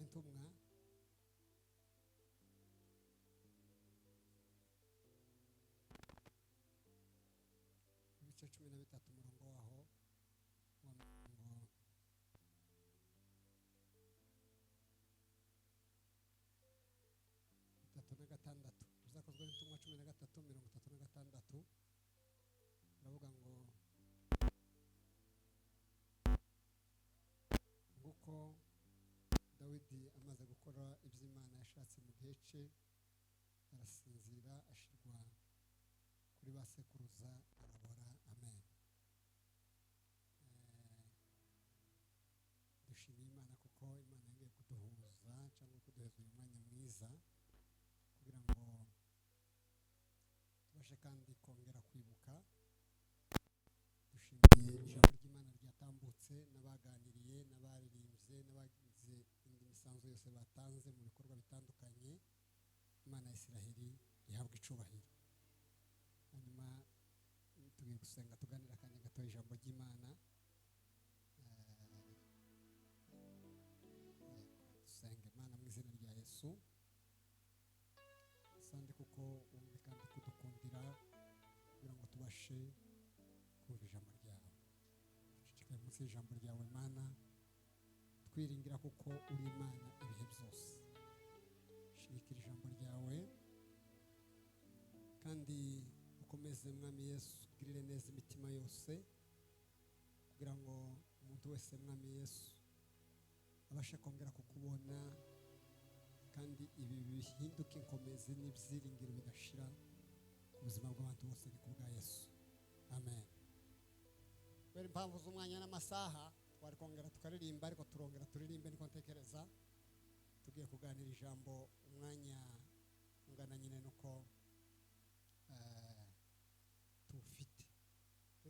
N'intumwa ibice 13, umurongo waho wa 36. Ibyakozwe n'Intumwa 13:36, baravuga ngo nguko Dawidi amaze gukora ibyo Imana yashatse mu gihe cye, arasinzira, ashirwa kuri ba sekuruza, arabora. Amen. Dushimiye Imana kuko Imana yongeye kuduhuza cyangwa kuduheza uyu mwanya mwiza kugira ngo tubashe kandi kongera kwibuka. Dushimiye ijambo ry'Imana ryatambutse, n'abaganiriye, n'abaririmbye, n'abagize indi misanzu yose batanze mu bikorwa bitandukanye. Imana ya Isiraheli ihabwa icubahiro. Hanyuma tugiye gusenga, tuganira akanya gato ijambo ry'Imana. Dusenge. Imana, mu izina rya Yesu, sande kuko wumve kandi kudukundira kugira ngo tubashe kumva ijambo ryawe. Duceceke munsi y'ijambo ryawe Mana, twiringira kuko uri Imana ibihe byose. Shigikira ijambo ryawe kandi ukomeze, Mwami Yesu, ugirire neza imitima yose kugira ngo umuntu wese, Mwami Yesu, abashe kongera kukubona, kandi ibi bihinduke inkomezi n'ibyiringiro bidashira ku buzima bw'abantu bose. Ni ku bwa Yesu, amen. Kubera impamvu z'umwanya n'amasaha, twari kongera tukaririmba, ariko turongera turirimbe niko ntekereza. Tugiye kuganira ijambo umwanya ungana nyine nuko tuwufite.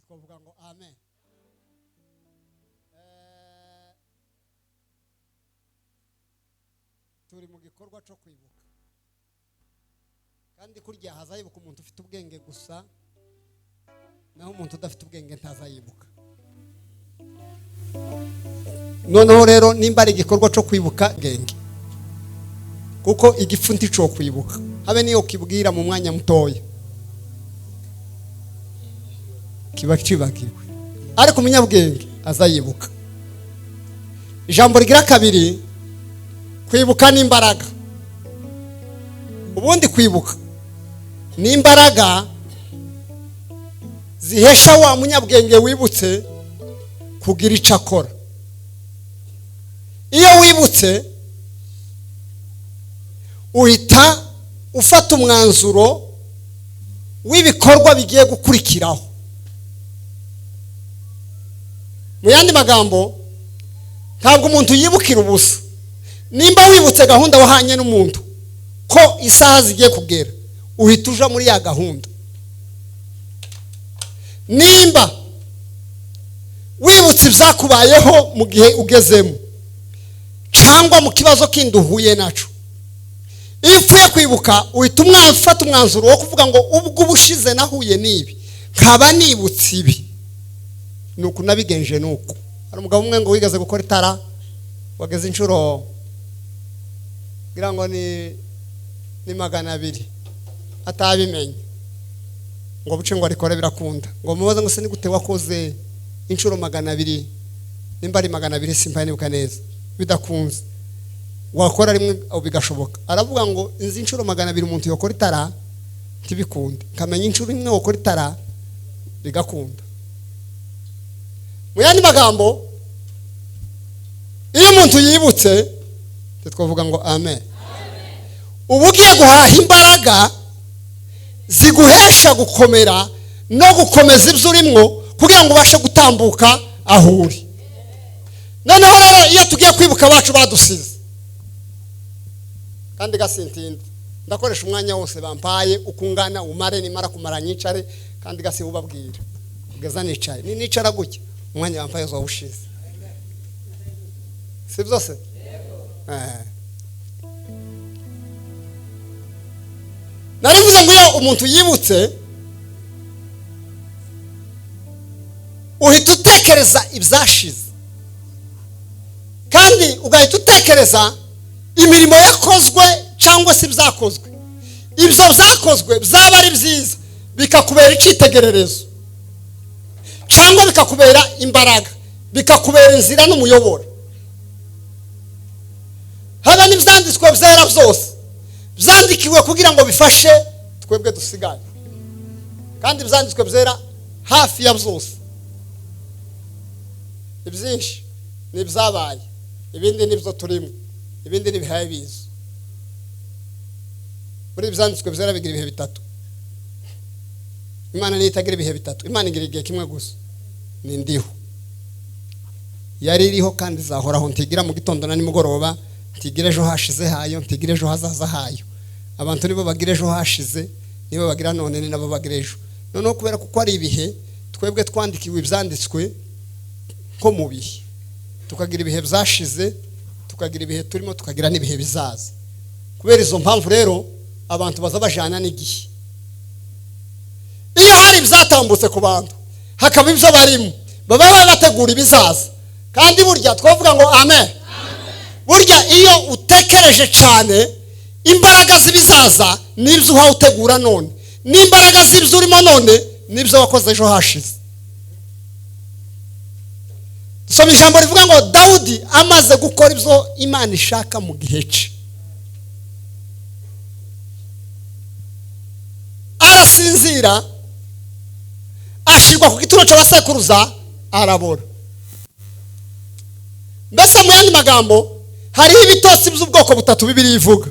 Twavuga ngo amen. Turi mu gikorwa cyo kwibuka, kandi kurya hazayibuka umuntu ufite ubwenge gusa, naho umuntu udafite ubwenge ntazayibuka. Noneho rero nimba ari igikorwa cyo kwibuka genge, kuko igifu ntico kwibuka, habe niyo kibwira mu mwanya mutoya kiba cibagiwe, ariko umunyabwenge azayibuka. Ijambo rigira kabiri, kwibuka n'imbaraga. Ubundi kwibuka n'imbaraga zihesha wa munyabwenge wibutse kugira icyo akora. Iyo wibutse uhita ufata umwanzuro w'ibikorwa bigiye gukurikiraho. Mu yandi magambo, ntabwo umuntu yibukira ubusa. Nimba wibutse gahunda wahanye n'umuntu ko isaha zigiye kugera, uhita uja muri ya gahunda. Nimba wibutse ibyakubayeho mu gihe ugezemo cyangwa mu kibazo kindi uhuye naco, iyo upfuye kwibuka uhita ufata umwanzuro wo kuvuga ngo ubwo ubushize nahuye n'ibi, nkaba nibutse ibi, nuko nabigenje. Nuko hari umugabo umwe ngo wigeze gukora itara, wageze inshuro ngira ngo ni 200 atabimenye, ngo buce ngo arikore birakunda. Ngo mubaze ngo se ni gute wakoze inshuro 200, nimba ari 200 simba nibuka neza, bidakunze wakora rimwe bigashoboka. Aravuga ngo inzi inshuro 200 umuntu yokora itara ntibikunde, nkamenya inshuro imwe wakora itara bigakunda. Mu yandi magambo, iyo umuntu yibutse, twavuga ngo amen. Ubu ugiye guhaha imbaraga ziguhesha gukomera no gukomeza ibyo urimo kugira ngo ubashe gutambuka aho uri. Noneho rero iyo tugiye kwibuka abacu badusize, kandi gasintinde ndakoresha umwanya wose bampaye ukungana, umare nimara kumara nyicare, kandi gasi ubabwira kugeza nicaye. Ni nicara gutya umwanya bampaye uzawushize, si byose? Narivuze ngo iyo umuntu yibutse uhita utekereza ibyashize, kandi ugahita utekereza Imirimo yakozwe cyangwa se ibyakozwe, ibyo byakozwe byaba ari byiza bikakubera icyitegererezo cyangwa bikakubera imbaraga, bikakubera inzira n'umuyoboro. Haba n'ibyanditswe byera byose byandikiwe kugira ngo bifashe twebwe dusigaye, kandi ibyanditswe byera hafi ya byose, ibyinshi ni ibyabaye, ibindi ni ibyo turimo, ibindi ni ibihaye biza. Muri ibyanditswe byera bigira ibihe bitatu. Imana niyo itagira ibihe bitatu, Imana igira igihe kimwe gusa, ni ndiho. Yari iriho kandi izahoraho, ntigira mu gitondo na nimugoroba, ntigira ejo hashize hayo, ntigira ejo hazaza hayo. Abantu nibo bagira ejo hashize, nibo bagira none, ni nabo bagira ejo. Noneho kubera kuko ari ibihe, twebwe twandikiwe ibyanditswe nko mu bihe, tukagira ibihe byashize, tukagira ibihe turimo, tukagira n'ibihe bizaza. Kubera izo mpamvu rero abantu baza bajana n'igihe. Iyo hari ibyatambutse ku bantu hakaba ibyo barimo, baba bategura ibizaza. Kandi burya twavuga ngo amen. Burya iyo utekereje cyane imbaraga z'ibizaza n'ibyo uhawe utegura none, n'imbaraga z'ibyo urimo none n'ibyo wakoze ejo hashize. Dusoma ijambo rivuga ngo Dawudi amaze gukora ibyo Imana ishaka mu gihe cye, arasinzira, ashirwa ku gituro cy'abasekuruza, arabora. Mbese mu yandi magambo, hariho ibitotsi by'ubwoko butatu Bibiliya ivuga.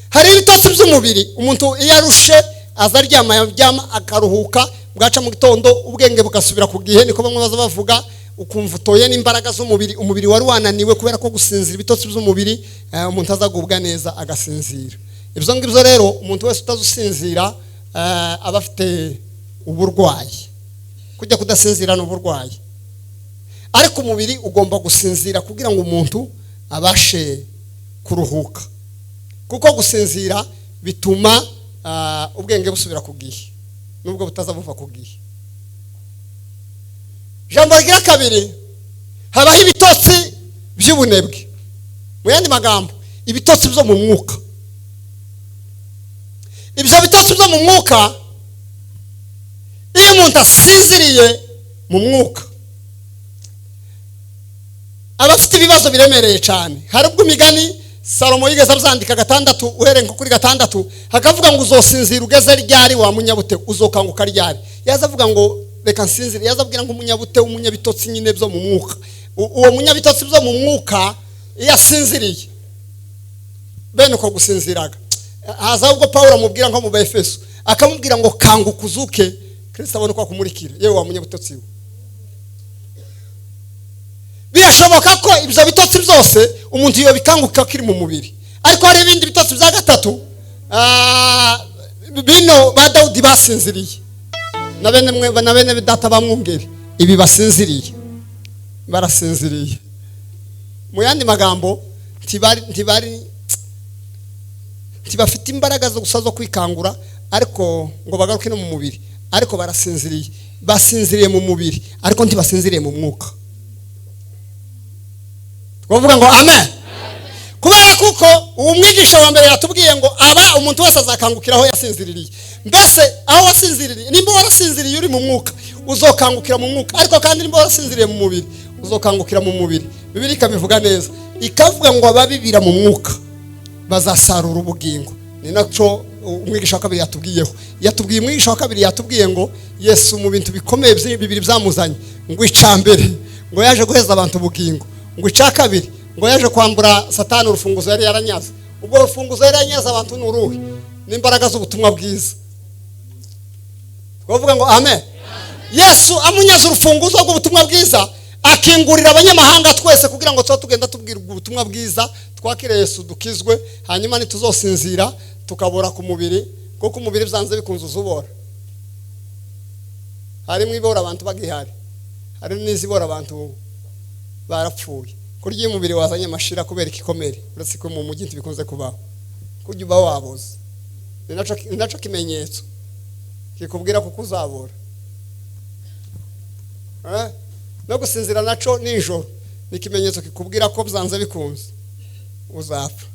Hariho ibitotsi by'umubiri, umuntu iyo arushe aza aryama, yaryama akaruhuka, bwaca mu gitondo ubwenge bugasubira ku gihe, niko bamwe baza bavuga, ukumva utoye n'imbaraga z'umubiri, umubiri wari wananiwe kubera ko gusinzira ibitotsi by'umubiri, umuntu azagubwa neza agasinzira. Ibyo ngibyo rero umuntu wese utazusinzira aba afite uburwayi. Kujya kudasinzira ni uburwayi, ariko umubiri ugomba gusinzira kugira ngo umuntu abashe kuruhuka, kuko gusinzira bituma ubwenge busubira ku gihe, nubwo butaza buva ku gihe. Ijambo rya kabiri, habaho ibitotsi by'ubunebwe. Mu yandi magambo, ibitotsi byo mu mwuka. Ibyo bitotsi byo mu mwuka, iyo umuntu asinziriye mu mwuka aba afite ibibazo biremereye cyane. Hari ubwo imigani Salomo yigeze abyandika 6, uhereye nko kuri 6, hakavuga ngo uzosinzira ugeze ryari wa munyabute, uzokanguka ryari? Yaza avuga ngo reka nsinzire, yaza abwira nk'umunyabute w'umunyabitotsi nyine byo mu mwuka. Uwo munyabitotsi byo mu mwuka iyo asinziriye bene uko gusinziraga, haza ubwo Pawulo amubwira nko mu Baefeso, akamubwira ngo kanguka uzuke, Kristo abone uko akumurikira, yewe wa munyabutotsi we. Birashoboka ko ibyo bitotsi byose umuntu iyo bikanguka kiri mu mubiri, ariko hari ibindi bitotsi bya gatatu bino ba Dawudi basinziriye na bene mwe na bene data bamwungeri, ibi basinziriye, barasinziriye. Mu yandi magambo, ntibafite imbaraga zo gusa zo kwikangura, ariko ngo bagaruke no mu mubiri, ariko barasinziriye. Basinziriye mu mubiri ariko ntibasinziriye mu mwuka. Twavuga ngo amen. Kubera kuko uwo mwigisha wa mbere yatubwiye ngo aba umuntu wese azakangukira aho yasinziririye. Mbese aho wasinziririye, nimba warasinziriye uri mu mwuka uzokangukira mu mwuka, ariko kandi nimba warasinziriye mu mubiri uzokangukira mu mubiri. Bibiliya ikabivuga neza, ikavuga ngo ababibira mu mwuka bazasarura ubugingo. Ni nacyo umwigisha wa kabiri yatubwiyeho. Yatubwiye umwigisha wa kabiri yatubwiye ngo Yesu mu bintu bikomeye bibiri byamuzanye, ngo icya mbere ngo yaje guheza abantu ubugingo, ngo icya kabiri ngo yaje kwambura Satani urufunguzo yari yaranyaze. Ubwo rufunguzo yari yaranyaze abantu ni uruhe? N'imbaraga z'ubutumwa bwiza. Twavuga ngo amen. Yesu amunyaze urufunguzo rw'ubutumwa bwiza, akingurira abanyamahanga twese kugira ngo tuba tugenda tubwirwa ubutumwa bwiza, twakire Yesu dukizwe, hanyuma ntituzosinzira tukabora ku mubiri, kuko umubiri byanze bikunze uzubora. Harimo ibora abantu bagihari, hari n'izibora abantu barapfuye. Kurya umubiri wazanye amashira kubera igikomere, uretse ko mu mujyi ntibikunze kubaho, kurya uba waboze. Ni nacyo kimenyetso kikubwira kuko uzabora. No gusinzira naco nijoro ni ikimenyetso kikubwira ko byanze bikunze uzapfa.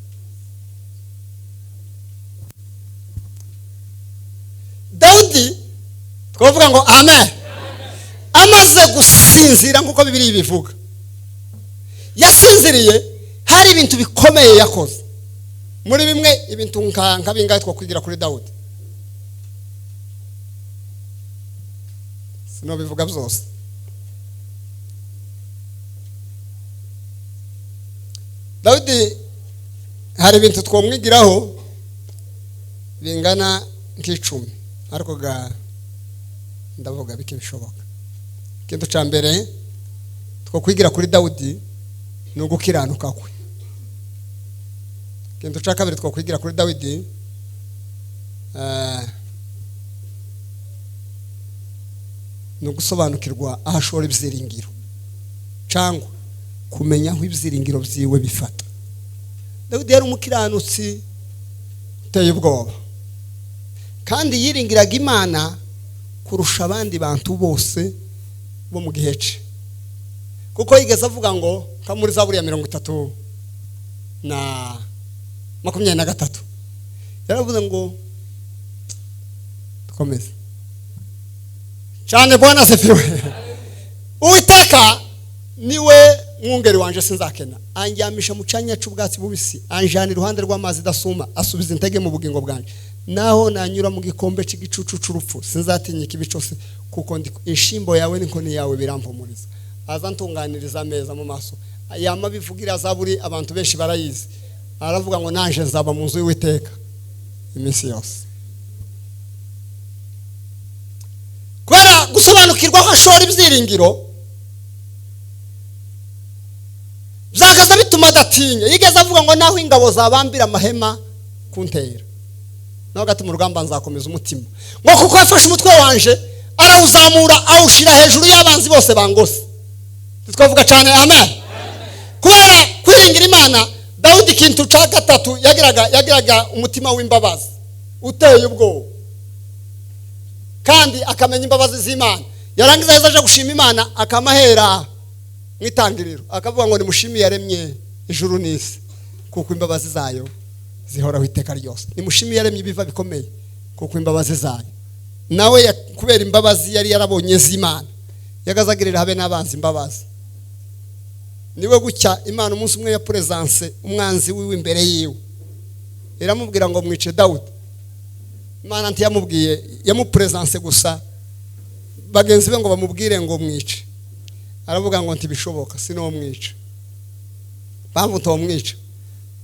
Twavuga ngo amen. Amaze gusinzira nkuko Bibiliya ibivuga, yasinziriye hari ibintu bikomeye yakoze. Muri bimwe ibintu nka bingahe twakwigira kuri Dawudi, sinobivuga byose. Dawudi hari ibintu twamwigiraho bingana nk'icumi, ariko ga ndavuga bike bishoboka. Ikintu cya mbere twakwigira kuri Dawudi ni ugukiranuka kwe. Ikintu cya kabiri twakwigira kuri Dawidi ni ugusobanukirwa aho ashora ibyiringiro, cyangwa kumenya aho ibyiringiro byiwe bifata. Dawidi yari umukiranutsi uteye ubwoba, kandi yiringiraga Imana kurusha abandi bantu bose bo mu gihe cye. Kuko yigeze avuga ngo nka muri Zaburi ya 30:23 yaravuze ngo dukomeze cyane. Bwana asifiwe. Uwiteka niwe mwungeri wanje sinzakena, anjyamisha mu cyanya cy'ubwatsi bubisi, anjana iruhande rw'amazi dasuma, asubiza intege mu bugingo bwanjye. Naho nanyura mu gikombe cy'igicucu cy'urupfu sinzatinya ikibi cyose, kuko ndi inshimbo yawe n'inkoni yawe birampumuriza. Aza ntunganiriza ameza mu maso. Yama bivugira Zaburi abantu benshi barayizi. Aravuga ngo nanje nzaba mu nzu y'Uwiteka iminsi yose. Kubera gusobanukirwa ko ashora ibyiringiro byakaza bituma adatinya. Yigeze avuga ngo naho ingabo zabambira amahema kuntera, naho gati mu rugamba nzakomeza umutima. Ngo kuko yafashe umutwe wanje arawuzamura awushira hejuru y'abanzi bose bangose. Twavuga cyane amen. Kubera kwiringira Imana, Dawudi ikintu cya gatatu yagiraga umutima w'imbabazi uteye ubwoba, kandi akamenya imbabazi z'Imana. Yarangiza yaje gushima Imana akamahera mu itangiriro, akavuga ngo nimushimi yaremye ijuru n'isi, kuko imbabazi zayo zihoraho iteka ryose. Nimushimi yaremye ibiva bikomeye, kuko imbabazi zayo. Nawe kubera imbabazi yari yarabonye z'Imana, yagazagirira habe n'abanzi imbabazi. Niwe gucya Imana umunsi umwe ya presence umwanzi wiwe imbere yiwe, iramubwira ngo mwice Dawudi. Imana ntiyamubwiye, yamupresence gusa, bagenzi be ngo bamubwire ngo mwice. Aravuga ngo ntibishoboka, sino mwice. Mpamvu ntomwica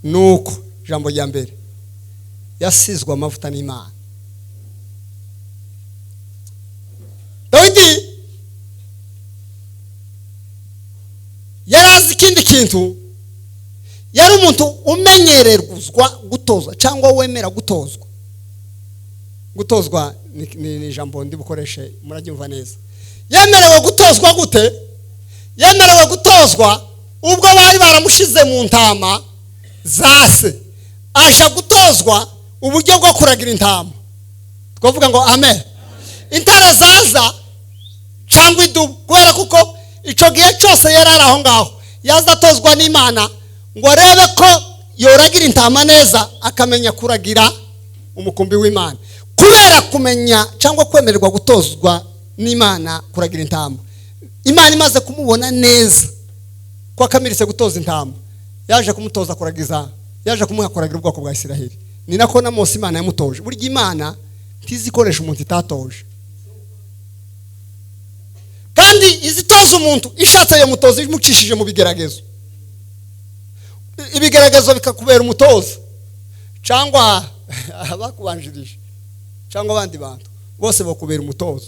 nuko ijambo rya mbere yasizwe amavuta n'Imana. Dawidi yarazi ikindi kintu, yari umuntu umenyererwa gutozwa cyangwa wemera gutozwa. Gutozwa ni ijambo ndi bukoreshe murabyumva neza. Yemerewe gutozwa gute? Yemerewe gutozwa ubwo bari baramushize mu ntama zase, aje gutozwa uburyo bwo kuragira intama. Twavuga ngo amen. Intare zaza cyangwa idubu, kubera kuko ico gihe cyose yari ari aho ngaho, yaza atozwa n'Imana ngo arebe ko yoragira intama neza, akamenya kuragira umukumbi w'Imana. Kubera kumenya cyangwa kwemererwa gutozwa n'Imana kuragira intama, Imana imaze kumubona neza ko akamiritse gutoza intama, yaje kumutoza kuragiza, yaje kumuha kuragira ubwoko bwa Isiraheli. Ni nako na Mose Imana yamutoje. Burya Imana ntizikoresha umuntu itatoje, kandi izitoza umuntu ishatse yo mutoza imucishije mu bigeragezo. Ibigeragezo bikakubera umutoza, cyangwa abakubanjirije cyangwa abandi bantu bose bakubera umutoza.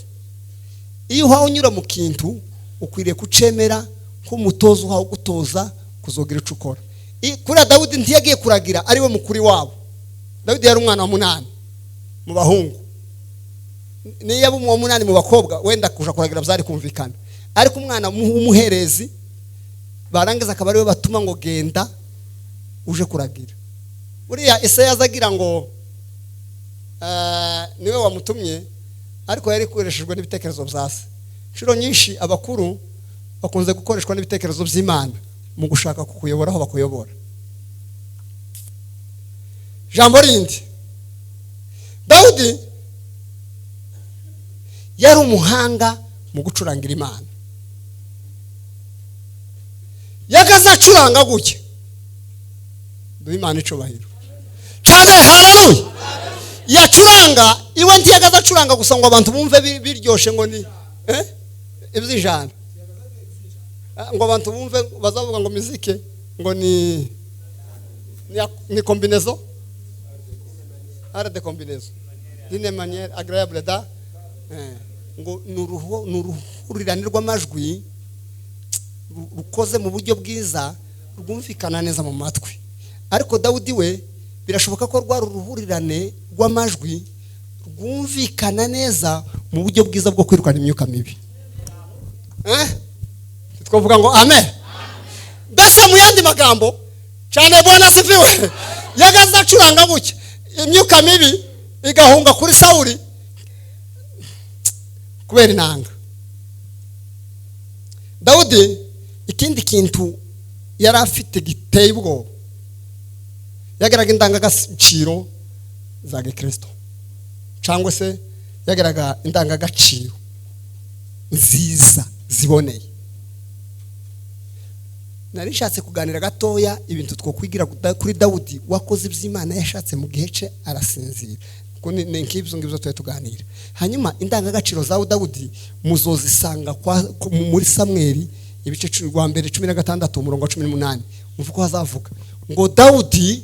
Iyo uhawe unyura mu kintu ukwiriye kucemera nk'umutoza uhawe gutoza kuzogira ico ukora. Kuri Dawudi ntiyagiye kuragira ari we mukuri wabo. Dawidi yari umwana wa 8 mu bahungu, niyo yaba uwa 8 mu bakobwa wenda kuja kuragira byari kumvikana, ariko umwana w'umuherezi barangiza akaba ari we batuma ngo genda uje kuragira. Buriya ese yazagira ngo niwe wamutumye, ariko yari koreshejwe n'ibitekerezo bya se. Inshuro nyinshi abakuru bakunze gukoreshwa n'ibitekerezo by'Imana mu gushaka kukuyobora aho bakuyobora. Jambo rindi, Dawudi Yari umuhanga mu gucurangira Imana. Yagaze acuranga gutya, duhe Imana icubahiro cyane, haleluya. Yacuranga iwe, ntiyagaze acuranga gusa ngo abantu bumve biryoshe, ngo ni iby'ijana, ngo abantu bumve bazavuga ngo muzike ngo ni combinaison, art de combinaison d'une manière agréable da, ngo ni uruhurirane rw'amajwi rukoze mu buryo bwiza, rwumvikana neza mu matwi. Ariko Dawudi we birashoboka ko rwari uruhurirane rw'amajwi rwumvikana neza mu buryo bwiza bwo kwirukana imyuka mibi. Twavuga ngo amen. Mbese mu yandi magambo cyane, Bwana asifiwe, yagaze acuranga gutya, imyuka mibi igahunga kuri Sawuli kubera inanga. Dawudi ikindi kintu yari afite giteye ubwoba, yageraga indangagaciro za gikristo, cyangwa se yageraga indangagaciro nziza ziboneye. Nari nshatse kuganira gatoya ibintu twokwigira kuri Dawudi wakoze iby'Imana yashatse mu gihe cye, arasinzira. Kuko ni nk'ibyo ngibyo tuba tuganira. Hanyuma indangagaciro za Dawudi muzozisanga muri Samweli ibice rwa mbere 16, umurongo wa 18. Umva uko hazavuga ngo Dawudi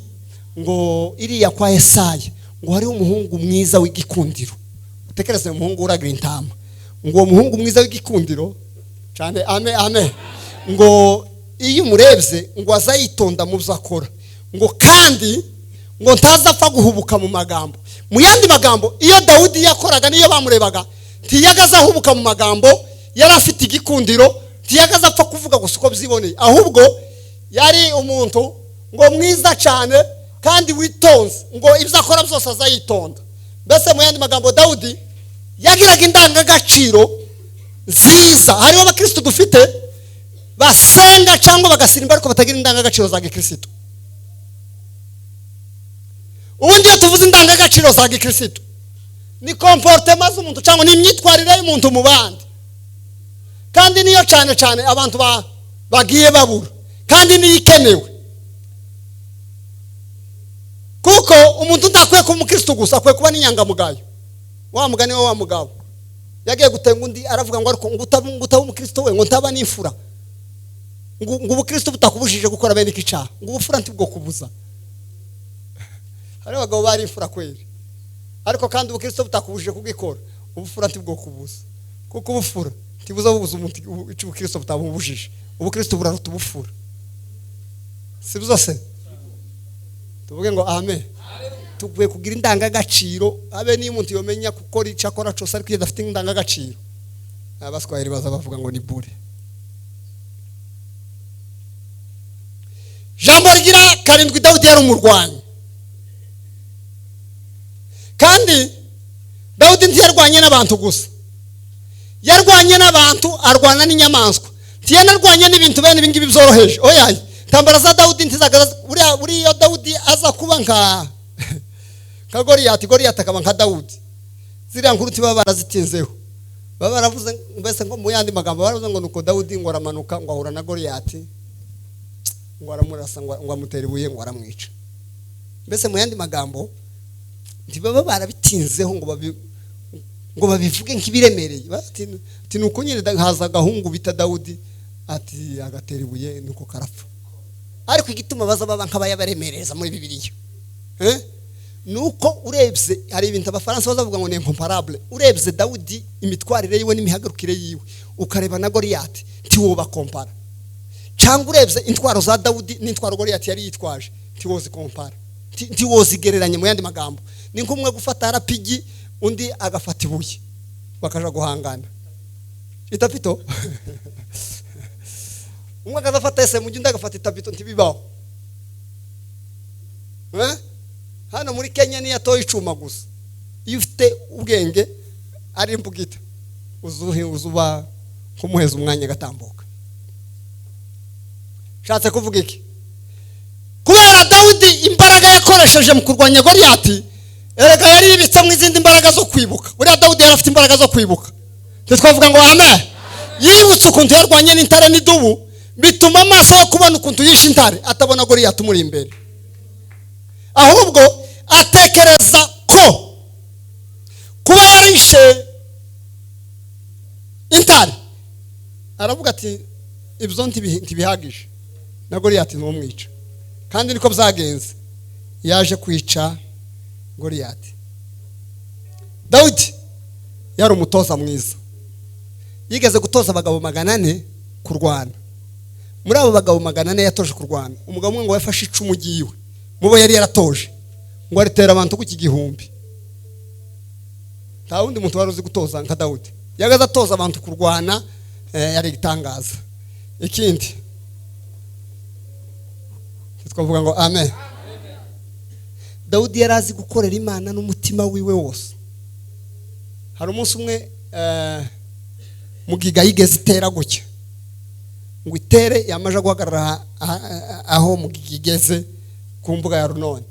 ngo iriya kwa Yesaya ngo hariho umuhungu mwiza w'igikundiro. Utekereze umuhungu uragira intama, ngo uwo muhungu mwiza w'igikundiro cyane, ame ame, ngo iyo umurebye ngo azayitonda mu byo akora, ngo kandi ngo ntazapfa guhubuka mu magambo. Mu yandi magambo, iyo Dawudi yakoraga niyo bamurebaga, ntiyagaze ahubuka mu magambo, yari afite igikundiro, ntiyagaze apfa kuvuga gusa uko byiboneye, ahubwo yari umuntu ngo mwiza cyane kandi witonze, ngo ibyo akora byose azayitonda. Mbese mu yandi magambo, Dawudi yagiraga indangagaciro nziza. Hariho abakristo dufite basenga cyangwa bagasimba ariko batagira indangagaciro za gikristo. Ubundi iyo tuvuze indangagaciro za gikristo, ni comportement z'umuntu cyangwa ni imyitwarire y'umuntu mu bandi, kandi niyo cyane cyane abantu bagiye babura, kandi niyo ikenewe, kuko umuntu ntakwiye kuba umukristo gusa, akwiye kuba n'inyangamugayo. Wa mugani we wa mugabo yagiye gutenga undi, aravuga ngo ariko ngo utaba umukristo we, ngo ntaba n'imfura, ngo ubukristo butakubujije gukora bene iki cyaha, ngo ubufura ntibwo kubuza. Hari abagabo bari imfura kweri, ariko kandi ubukristo butakubujije kubwikora, ubufura ntibwo kubuza, kuko ubufura ntibuza bubuza umuntu icyo ubukristo butamubujije. Ubukristo buraruta ubufura, si byo se? Tuvuge ngo amen. Tugiye kugira indangagaciro, abe niyo umuntu yomenya gukora icyo akora cyose, ariko iyo adafite indangagaciro, abaswahili baza bavuga ngo ni bure. Jambo rigira karindwi, Dawudi yari umurwanyi, kandi Dawudi ntiyarwanye n'abantu gusa, yarwanye n'abantu, arwana n'inyamaswa, ntiyanarwanye n'ibintu bene ibi ngibi byoroheje. Oya, intambara za Dawudi ntizagaza. Buriya Dawudi aza kuba nka Goliyati, Goliyati akaba nka Dawudi, ziriya nkuru ntibaba barazitinzeho, baba baravuze mbese ngo mu yandi magambo baravuze ngo nuko Dawudi ngo aramanuka ngo ahura na Goliyati, ngo aramurasa, ngo amutera ibuye, ngo aramwica. Mbese mu yandi magambo ntibaba barabitinzeho ngo babivuge nk'ibiremereye. Ati nuko nyine haza agahungu bita Dawudi, ati agatera ibuye nuko karapfa. Ariko igituma baza baba nk'abayabaremereza muri Bibiliya, nuko urebye hari ibintu abafaransa bazavuga ngo ni incomparable. Urebye Dawudi imitwarire yiwe n'imihagarukire yiwe, ukareba na Goliyati, ntiwobakompara. Cyangwa urebye intwaro za Dawudi n'intwaro Goliyati yari yitwaje, ntiwozikompara, ntiwozigereranye. Mu yandi magambo ni nk'umwe gufata arapigi undi agafata ibuye bakaja guhangana itapito. Umwe akazafata ese mu undi agafata itapito, ntibibaho. Hano muri Kenya niyo atoye icuma gusa, iyo ufite ubwenge ari imbugita uzuba kumuheza umwanya agatambuka. Nshatse kuvuga iki? Kubera Dawudi imbaraga yakoresheje mu kurwanya Goliyati, erega yari yibitsemo izindi mbaraga zo kwibuka. Buriya Dawudi yari afite imbaraga zo kwibuka. Twavuga ngo amen. Yibutse ukuntu yarwanye n'intare n'idubu, bituma amaso yo kubona ukuntu yishe intare atabona Goliyati umuri imbere, ahubwo atekereza ko kuba yarishe intare, aravuga ati ibyo ntibihagije, na Goliyati ntumwica. Kandi niko byagenze, yaje kwica Goliyati. Dawidi yari umutoza mwiza, yigeze gutoza abagabo 400 kurwana. Muri abo bagabo 400 yatoje kurwana, umugabo umwe ngo yafashe icumu ryiwe mubo yari yaratoje ngo aritera abantu ku 1000. Nta wundi muntu wari uzi gutoza nka Dawidi. Yagaze atoza abantu kurwana, yari igitangaza. Ikindi twavuga ngo amen. Dawidi yari azi gukorera Imana n'umutima wiwe wose. Hari umunsi umwe mugiga yigeze itera gutya, ngo itere yamaje guhagarara aho mugiga igeze ku mbuga ya Runoni,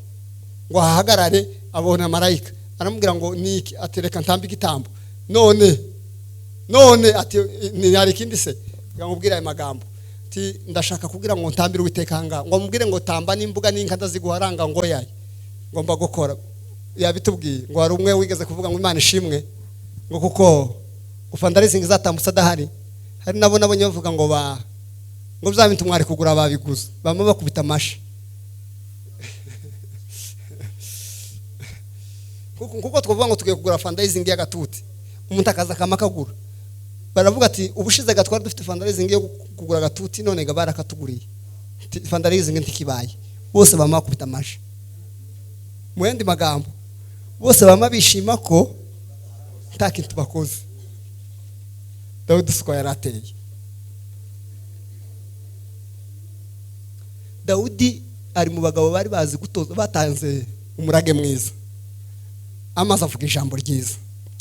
ngo ahagarare, abona marayika aramubwira ngo niki, atereka ntambi igitambo. None ati ni hari ikindi se? Ngamubwira aya magambo ati ndashaka kugira ngo ntambire Uwiteka hanga, ngo amubwire ngo tamba n'imbuga n'inka ndaziguharanga, ngo yayi ngomba gukora. Yabitubwiye ngo hari umwe wigeze kuvuga ngo Imana ishimwe ngo kuko fundraising izatambutsa adahari. Hari nabo nabonye bavuga ngo ngo bya bintu mwari kugura babiguze, bamwe bakubita amashi. Kuko twavuga ngo tugiye kugura fundraising y'agatuti, umuntu akaza akamakagura. Baravuga ati ubushize gatwara dufite fundraising yo kugura agatuti, none ga barakatuguriye, fundraising ntikibaye. Bose bamwe bakubita amashi. Mu yandi magambo, bose bamwe bishima ko nta kintu bakoze. Dawidi siko yarateye. Dawidi ari mu bagabo bari bazi gutoza, batanze umurage mwiza. Amaze avuga ijambo ryiza,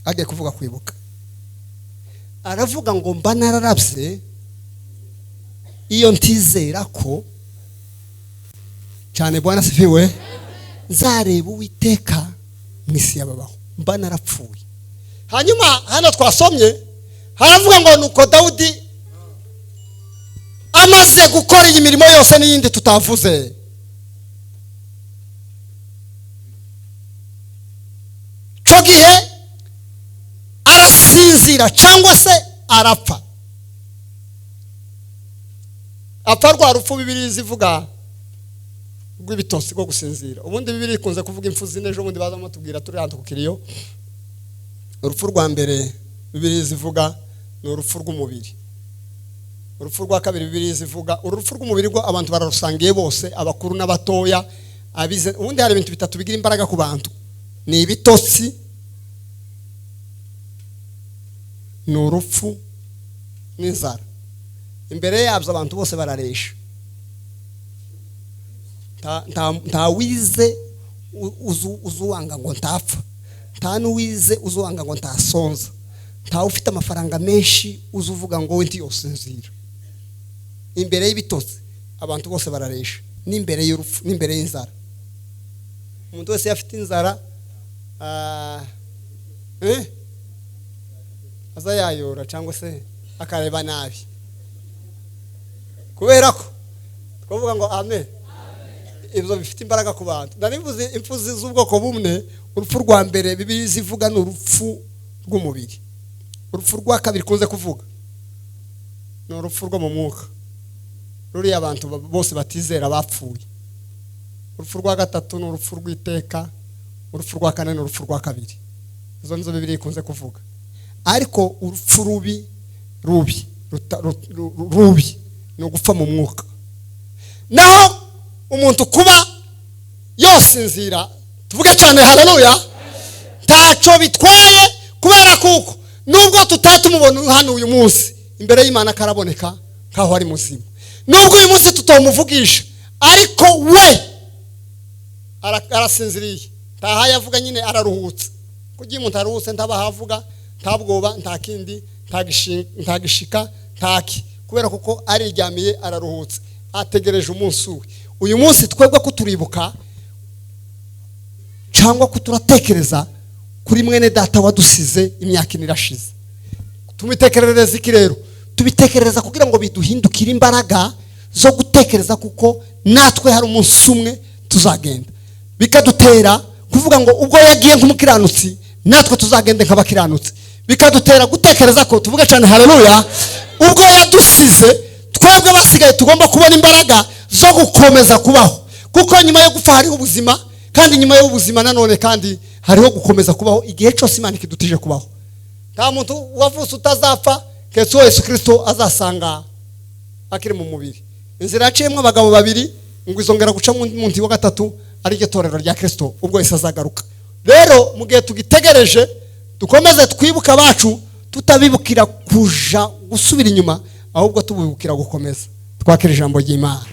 agiye kuvuga kwibuka, aravuga ngo mba nararabye iyo ntizera ko cyane Bwana asifiwe, nzareba Uwiteka mu isi y'ababaho, mba narapfuye. Hanyuma hano twasomye haravuga ngo nuko Dawidi amaze gukora iyi mirimo yose n'iyindi tutavuze, cyo gihe arasinzira cyangwa se arapfa. Apfa rwa rupfu Bibiliya izivuga rw'ibitotsi rwo gusinzira. Ubundi Bibiliya ikunze kuvuga impfu zine, ejo bundi baza batubwira turi hano ku kiriyo. Urupfu rwa mbere Bibiliya izivuga ni urupfu rw'umubiri. Urupfu rwa kabiri Bibiliya izivuga, urupfu rw'umubiri rwo abantu bararusangiye bose, abakuru n'abatoya, abize. Ubundi hari ibintu bitatu bigira imbaraga ku bantu: ni ibitotsi, ni urupfu, n'inzara. Imbere yabyo abantu bose bararesha. Nta wize uzuwanga ngo ntapfa, nta n'uwize uzuwanga ngo ntasonza, nta ufite amafaranga menshi uzuvuga ngo we ntiyosinzira. Imbere y'ibitotsi abantu bose bararesha, n'imbere y'urupfu, n'imbere y'inzara. Umuntu wese afite inzara aza yayora cyangwa se akareba nabi, kubera ko twavuga ngo amen. Ibyo bifite imbaraga ku bantu. Narivuze impfu z'ubwoko bumwe. Urupfu rwa mbere Bibiliya izivuga ni urupfu rw'umubiri. Urupfu rwa kabiri kunze kuvuga ni urupfu rwo mu mwuka, ruriya abantu bose batizera bapfuye. Urupfu rwa gatatu ni urupfu rw'iteka. Urupfu rwa kane ni urupfu rwa kabiri. Izo nizo Bibiliya ikunze kuvuga. Ariko urupfu rubi rubi rubi ni ugupfa mu mwuka. Naho umuntu kuba yosinzira, tuvuge cyane haleluya, ntacyo bitwaye, kubera kuko nubwo tutatumubona hano uyu munsi, imbere y'Imana karaboneka nkaho ari muzima. Nubwo uyu munsi tutomuvugisha, ariko we arasinziriye, ntahaye avuga nyine, araruhutse. Kugira umuntu aruhutse ntabahavuga, ntabwoba, nta kindi, nta gishika, ntaki, kubera kuko ariryamiye, araruhutse, ategereje umunsi we. Uyu munsi twebwe kuturibuka cyangwa kuturatekereza kuri mwene data wadusize imyaka ine irashize, Tubitekerereza iki rero? Tubitekerereza kugira ngo biduhindukire imbaraga zo gutekereza, kuko natwe hari umunsi umwe tuzagenda. Bikadutera kuvuga ngo ubwo yagiye nk'umukiranutsi, natwe tuzagende nk'abakiranutsi. Bikadutera gutekereza ko, tuvuge cyane haleluya, ubwo yadusize, twebwe basigaye tugomba kubona imbaraga zo gukomeza kubaho, kuko nyuma yo gupfa hariho ubuzima, kandi nyuma y'ubuzima nanone kandi hariho gukomeza kubaho igihe cyose Imana ikidutije kubaho. Nta muntu wavutse utazapfa, keretse uwo Yesu Kirisito azasanga akiri mu mubiri. Inzira yaciyemo abagabo babiri ngo izongera guca mu muntu wa gatatu, ariryo torero rya Kirisito, ubwo Yesu azagaruka. Rero mu gihe tugitegereje, dukomeze twibuke abacu, tutabibukira kuja gusubira inyuma, ahubwo tubibukira gukomeza. Twakira ijambo ry'Imana.